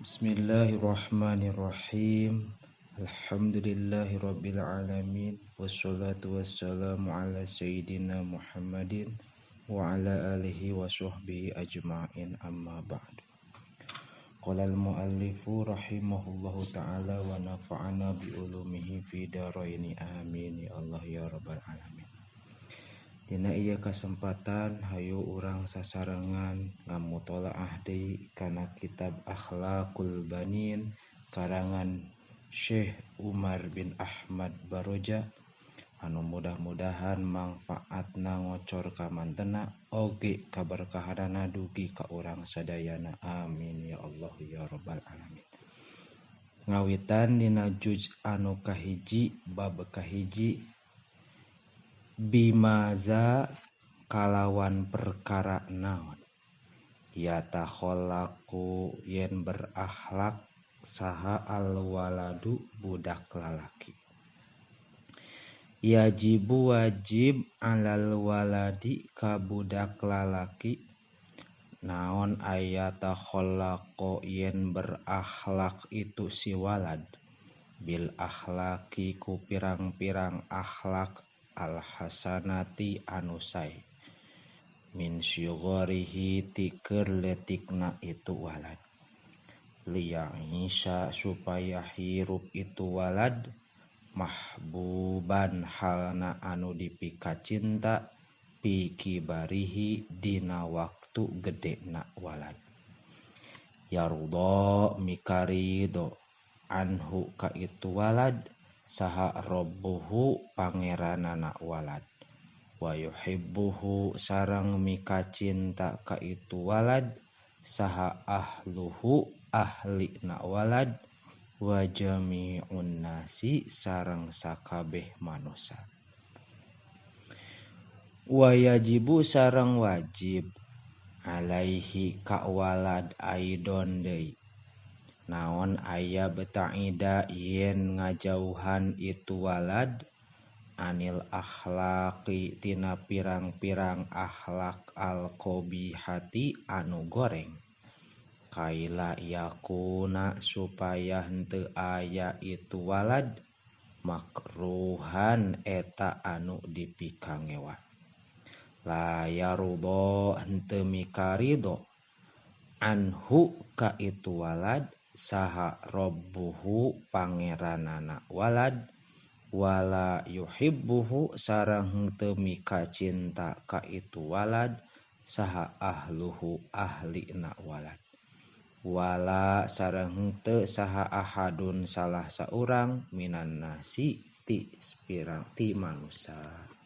Bismillahirrahmanirrahim. Alhamdulillahirabbil alamin wassalatu wassalamu ala sayyidina Muhammadin wa ala alihi wa sahbihi ajma'in, amma ba'du. Qala al-muallifu rahimahullahu ta'ala wa nafa'ana bi ulumihi fi dharaini, amin ya Allah ya rabbal alamin. Dina ieu kasempatan hayu urang sasarengan ngamutolaah deui kana kitab Akhlaqul Banin karangan Syekh Umar bin Ahmad Baroja anu mudah-mudahan mangfaatna ngocor ka mantena oge kaberkahanana dugi ka urang sadayana, amin ya Allah ya rabbal alamin. Ngawitan dina juz anu kahiji bab kahiji bimaza kalawan perkara naon yatakhallaqu yen berakhlak saha alwaladu budak lalaki. Yajibu wajib alal waladi ka budak lalaki naon ayatakhallaqu yen berakhlak itu si walad bil akhlaki ku pirang-pirang akhlak alhasanati anu sae min syugharihi ti keur leutikna itu walad liyaisha supaya hirup itu walad mahbuban halna anu dipikacinta pi kibarihi dina waktu gedena walad yarda mikarido anhu ka itu walad saha robbuhu pangeranana walad wa yuhibbuhu sareng mikacinta ka itu walad saha ahluhu ahlina walad wa jami'un nasi sareng sakabeh manusa. Wa yajibu sareng wajib alaihi ka walad aidon deui naon aya betaida yen ngajauhan itu walad anil akhlaqi tina pirang-pirang akhlak alqobihati anu goreng kaila yakuna supaya henteu aya itu walad makruhan eta anu dipikangewa la yarudha henteu mikarido anhu ka itu walad saha robbuhu pangeranana walad wala yuhibbuhu sareng henteu mikacinta ka itu walad saha ahluhu ahlina walad wala sareng henteu saha ahadun salah saurang minan nasi ti pirang ti manusa.